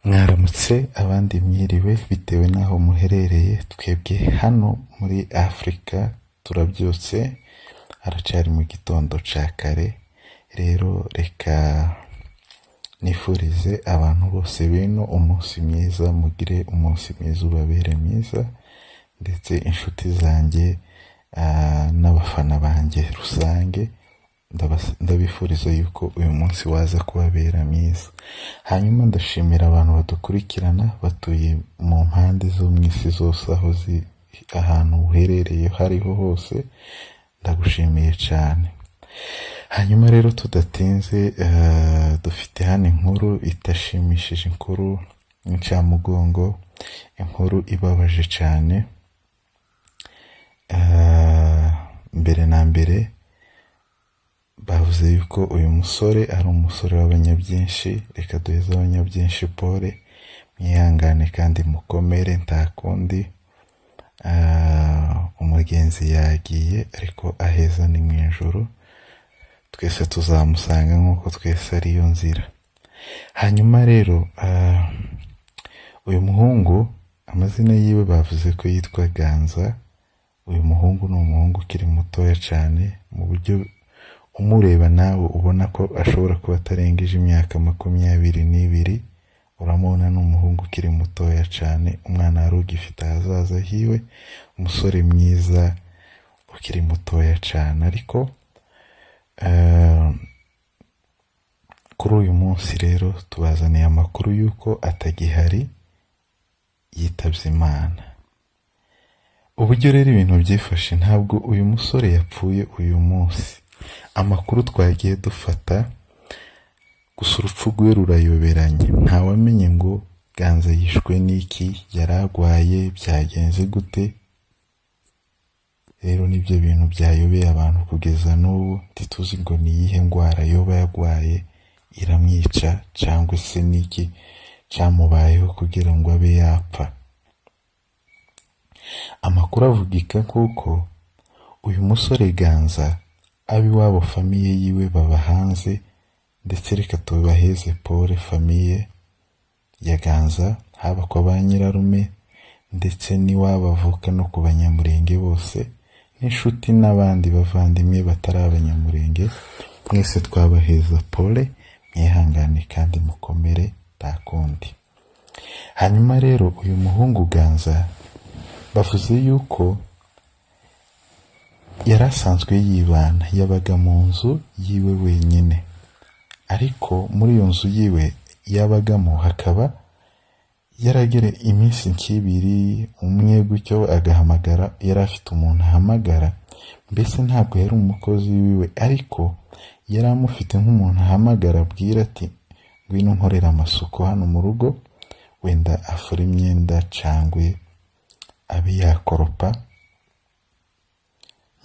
Mwaramutse abandi mwiriwe bitewe n'aho muherereye, twebwe hano muri Afurika turabyutse haracari mu gitondo ca kare, rero reka nifurize abantu bose bino umunsi mwiza, mugire umunsi mwiza ubabere mwiza, ndetse inshuti zanjye n'abafana banjye rusange ndabifuriza yuko uyu munsi waza kubabera mwiza. Hanyuma ndashimira abantu badukurikirana batuye mu mpande zo mu isi zose, aho ahantu uherereye aho ariho hose, ndagushimiye cyane. Hanyuma rero tudatinze, dufite hano inkuru idashimishije, inkuru y'incamugongo, inkuru ibabaje cyane. Mbere na mbere bavuze yuko uyu musore ari umusore w'abanyabyinshi, reka duheze abanyabyinshi pole, mwihangane kandi mukomere, nta kundi, umugenzi yagiye ariko aheza ni mu ijuru, twese tuzamusanga nk'uko twese ariyo nzira. Hanyuma rero uyu muhungu amazina yiwe bavuze ko yitwa Ganza. Uyu muhungu ni umuhungu ukiri mutoya cyane, mu buryo umureba nawe ubona ko ashobora kuba atarengeje imyaka 22, uramubona ni umuhungu ukiri mutoya cyane, umwana wari ugifite ahazaza hiwe, umusore mwiza ukiri mutoya cyane. Ariko kuri uyu munsi rero tubazaniye amakuru y'uko atagihari, yitabye Imana. Uburyo rero ibintu byifashe, ntabwo uyu musore yapfuye uyu munsi. Amakuru twagiye dufata, gusa urupfu rwe rurayoberanye, ntawamenye ngo Ganza yishwe n'iki, yari arwaye, byagenze gute. Rero nibyo bintu byayobeye abantu kugeza n'ubu, ntituzi ngo ni iyihe ndwara yoba yarwaye iramwica, cyangwa se n'iki cyamubayeho kugira ngo abe yapfa. Amakuru avugika kuko uyu musore Ganza ab'iwabo famille yiwe baba hanze, ndetse reka tubaheze pole famille ya Ganza, haba kwa ba nyirarume ndetse n'iwabo avuka no ku Banyamurenge bose, n'inshuti n'abandi bavandimwe batari Abanyamurenge, mwese twabaheza pole, mwihangane kandi mukomere, nta kundi. Hanyuma rero uyu muhungu Ganza bavuze yuko yari asanzwe yibana, yabaga mu nzu yiwe wenyine, ariko muri iyo nzu yiwe yabagamo hakaba yaragera iminsi nk'ibiri umwe gutyo agahamagara, yari afite umuntu ahamagara, mbese ntabwo yari umukozi wiwe, ariko yari amufite nk'umuntu ahamagara abwira ati ngwino nkorera amasuku hano mu rugo, wenda afure imyenda cyangwa abe yakoropa.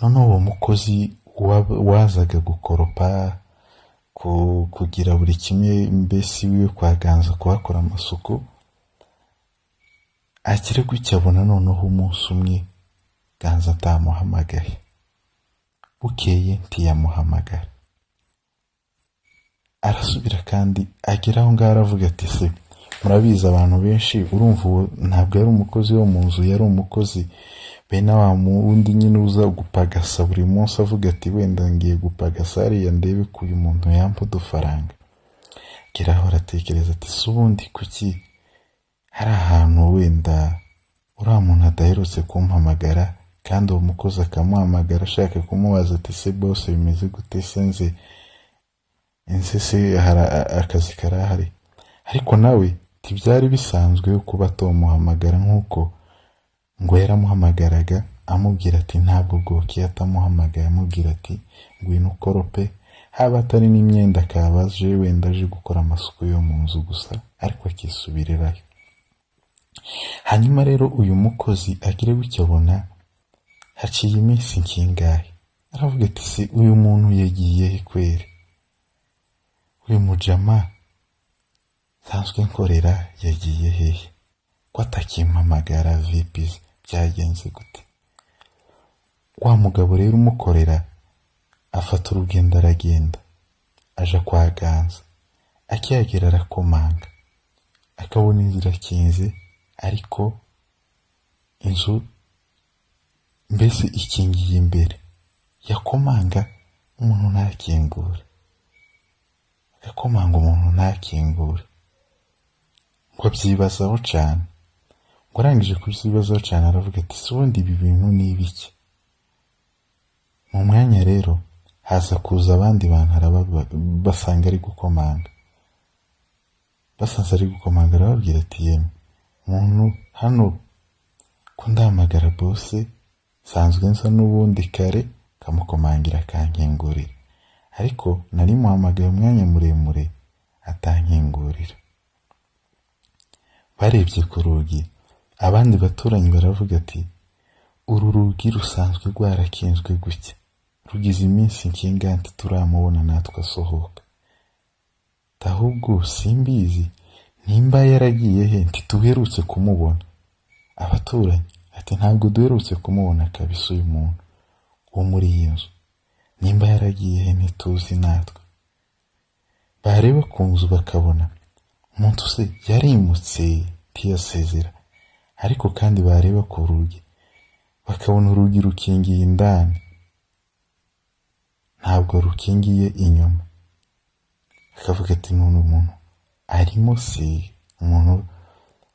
Noneho uwo mukozi wazaga gukoropa, kugira buri kimwe mbese iwiwe kwa Ganza kuhakora amasuku, akire gutya abona noneho umunsi umwe Ganza atamuhamagaye, bukeye ntiyamuhamagara, arasubira kandi agera aho ngaho aravuga ati se murabizi abantu benshi, urumva uwo ntabwo yari umukozi wo mu nzu, yari umukozi bene wa wundi nyine uza gupagasa buri munsi, avuga ati wenda ngiye gupagasa hariya ndebe ko uyu muntu yampa udufaranga. Agera aho aratekereza ati se ubundi kuki hari ahantu wenda uriya muntu adaherutse kumpamagara, kandi uwo mukozi akamuhamagara ashaka kumubaza ati se bose bimeze gute, se nze nze se hari akazi karahari. Ariko nawe ntibyari bisanzwe kuba atomuhamagara, nk'uko ngo yaramuhamagaraga amubwira ati ntabwo bwokiye atamuhamagaye, amubwira ati ngwino ukorope, haba atari n'imyenda akaba aje wenda aje gukora amasuku yo mu nzu gusa, ariko akisubirirayo. Hanyuma rero uyu mukozi agire gutya abona haciye iminsi nkingahe, aravuga ati se uyu muntu yagiye he kweri, uyu mujama nsanzwe nkorera yagiye hehe, ko atakimpamagara, vipi byagenze gute? Wa mugabo rero umukorera afata urugendo aragenda aja kwa Ganza, akihagera arakomanga. Akabona inzu irakinze, ariko inzu mbese ikingiye imbere, yakomanga umuntu ntakingure, agakomanga umuntu ntakingure. Ngo abyibazaho cyane, ngo arangije kubyibazaho cyane aravuga ati se ubundi ibi bintu ni ibiki? Mu mwanya rero haza kuza abandi bantu, basanga ari gukomanga, basanze ari gukomanga, arababwira ati yemwe muntu hano ko ndahamagara bose nsanzwe nsa n'ubundi kare, kamukomangira akankingurira, ariko nari muhamagaye umwanya muremure atankingurira. Barebye ku rugi, abandi baturanyi baravuga ati uru rugi rusanzwe rwarakinzwe gutya, rugize iminsi nkinga ntituramubona natwe asohoka, ahubwo simbizi nimba yaragiye he, ntituherutse kumubona. Abaturanyi ati ntabwo duherutse kumubona kabisa uyu muntu wo muri iyi nzu, nimba yaragiye he ntituzi natwe. Bareba ku nzu bakabona umuntu se yarimutse ntiyasezera, ariko kandi bareba ku rugi bakabona urugi rukingiye indani, ntabwo rukingiye inyuma. Akavuga ati none umuntu arimo se, umuntu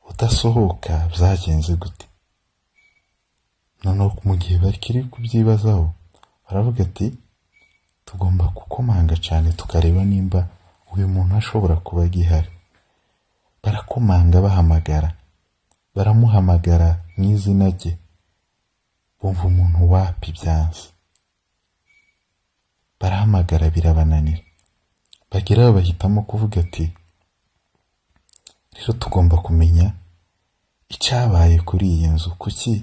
udasohoka byagenze gute? Noneho mu gihe bakiri kubyibazaho baravuga ati tugomba gukomanga cyane tukareba nimba uyu muntu ashobora kuba agihari. Barakomanga bahamagara, baramuhamagara mu izina rye, bumva umuntu wapi byanze, barahamagara birabananira. Bageraho bahitamo kuvuga ati rero tugomba kumenya icyabaye kuri iyi nzu, kuki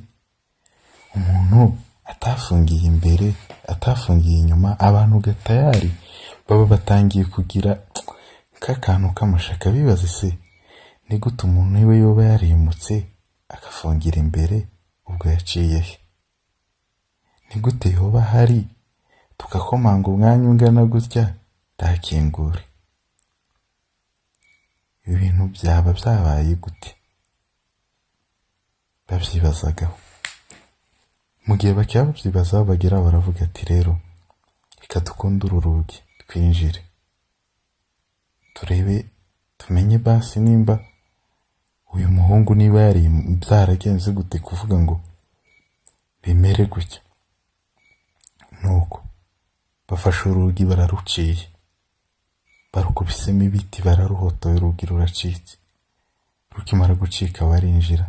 umuntu atafungiye imbere, atafungiye inyuma? Abantu gatayari baba batangiye kugira k'akantu k'amashaka, bibaza se ni gute umuntu we yoba yarimutse agafungira imbere, ubwo yaciye he? Ni gute yoba ahari tugakomanga umwanya ungana gutya ntakingure? Ibintu byaba byabaye gute? Babyibazagaho. Mu gihe bakaba babyibazaho bagera baravuga ati rero reka dukunde uru rugi twinjire turebe tumenye basi nimba uyu muhungu niba yari byaragenze gute kuvuga ngo bimere gutya. Nuko bafashe urugi bararuciye, barukubisemo ibiti bararuhotoye, urugi ruracitse. Rukimara gucika barinjira,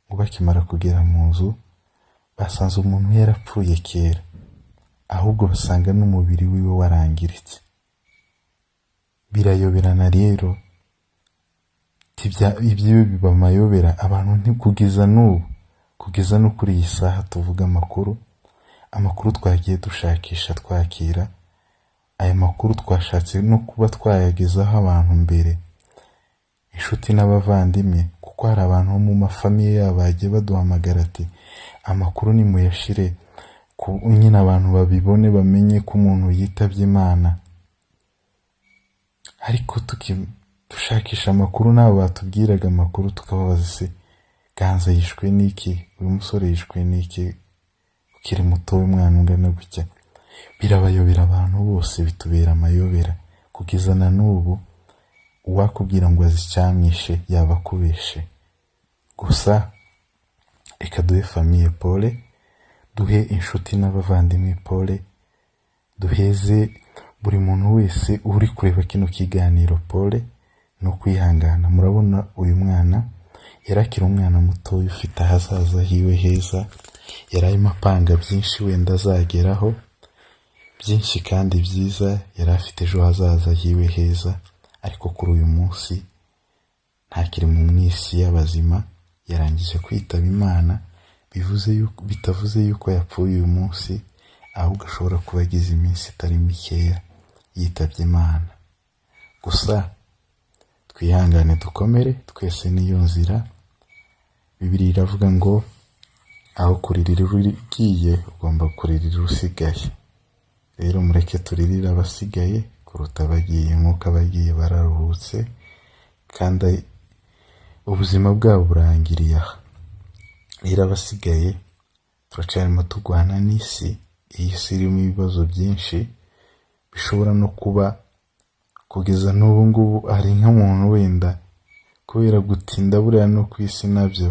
ngo bakimara kugera mu nzu basanze umuntu yarapfuye kera, ahubwo basanga n'umubiri wiwe warangiritse. Birayoberana rero, ibyiwe biba amayobera abantu ntikugeza n'ubu, kugeza no kuri iyi saha tuvuga amakuru, amakuru twagiye dushakisha twakira, aya makuru twashatse no kuba twayagezaho abantu mbere, inshuti n'abavandimwe, kuko hari abantu bo mu mafamiye yabo bagiye baduhamagara ati amakuru nimuyashire nyine abantu babibone bamenye ko umuntu yitabye Imana. Ariko dushakisha amakuru n'abo batubwiraga amakuru tukababaza se Ganza yishwe n'iki, uyu musore yishwe n'iki ukiri muto w'umwana ungana gutya? Birabayobera abantu bose, bitubera amayobera kugeza na n'ubu. Uwakubwira ngo azi icyamwishe yaba akubeshe. Gusa reka duhe famiye pole, duhe inshuti n'abavandimwe pole, duheze buri muntu wese uri kureba kino kiganiro pole no kwihangana. Murabona uyu mwana yari akiri umwana mutoya ufite ahazaza hiwe heza, yari arimo apanga byinshi wenda azageraho byinshi kandi byiza, yari afite ejo hazaza hiwe heza, ariko kuri uyu munsi ntakiri mu isi y'abazima, yarangije kwitaba Imana. Bitavuze yuko yapfuye uyu munsi, ahubwo ashobora kuba agize iminsi itari mikeya yitabye Imana. Gusa twihangane dukomere, twese niyo nzira. Bibiliya iravuga ngo aho kuririra ugiye ugomba kuririra usigaye. Rero mureke turirire abasigaye kuruta abagiye, nk'uko abagiye bararuhutse, kandi Ubuzima bwabo burangiriye aha. Rero abasigaye turacarimo turwana n'isi, iyi si irimo ibibazo byinshi bishobora no kuba kugeza n'ubu ngubu hari nk'umuntu wenda kubera gutinda buriya no ku isi nabyo,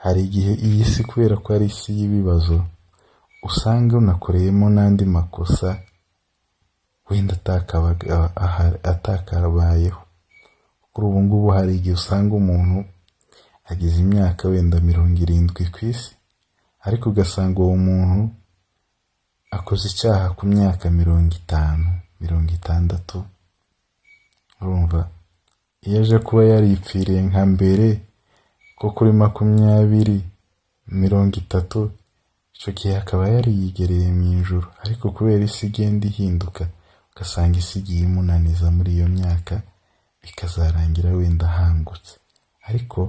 hari igihe iyi si kubera ko ari isi y'ibibazo usanga unakoreyemo n'andi makosa wenda atakabayeho. Kuri ubu ngubu hari igihe usanga umuntu agize imyaka wenda 70 ku isi, ariko ugasanga uwo muntu akoze icyaha ku myaka 50, 60. Urumva iyo aje kuba yaripfiriye nka mbere ko kuri 20, 30, icyo gihe akaba yariyigereye mu ijuru. Ariko kubera isi igenda ihinduka, ugasanga isi igiye imunaniza muri iyo myaka, bikazarangira wenda ahangutse. Ariko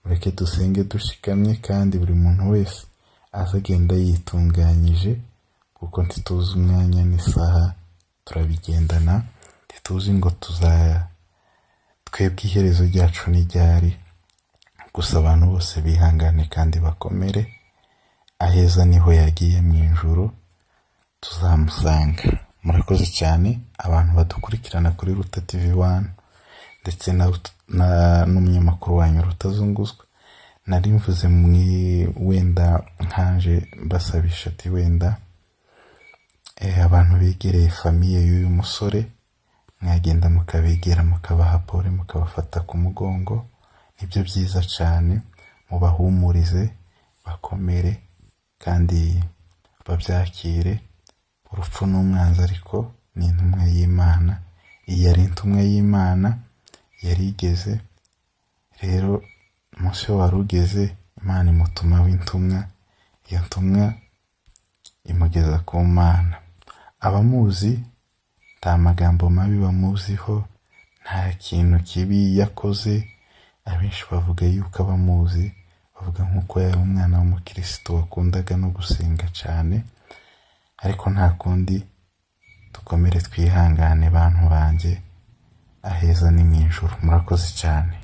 mureke dusenge dushikamye, kandi buri muntu wese aze agenda yitunganyije, kuko ntituzi umwanya n'isaha turabigendana, ntituzi ngo twebwe iherezo ryacu ni ryari. Gusa abantu bose bihangane kandi bakomere, aheza niho yagiye mu ijuru tuzamusanga. Murakoze cyane abantu badukurikirana kuri Ruta TV 1 ndetse n'umunyamakuru wanyu Rutazunguzwa. Nari mvuze wenda nkanje mbasabisha ati wenda abantu begereye famiye y'uyu musore mwagenda mukabegera, mukabaha pole, mukabafata ku mugongo, nibyo byiza cyane. Mubahumurize bakomere kandi babyakire. Urupfu ni umwanzi, ariko ni intumwa y'Imana. Iyi yari intumwa y'Imana yari igeze. Rero umunsi we wari ugeze, Imana imutuma w'intumwa, iyo ntumwa imugeza ku Mana. Abamuzi nta magambo mabi bamuziho, nta kintu kibi yakoze. Abenshi bavuga yuko abamuzi bavuga nk'uko yari umwana w'umukirisitu wakundaga no gusenga cyane. Ariko nta kundi, dukomere twihangane bantu banjye, aheza ni mu ijuru. Murakoze cyane.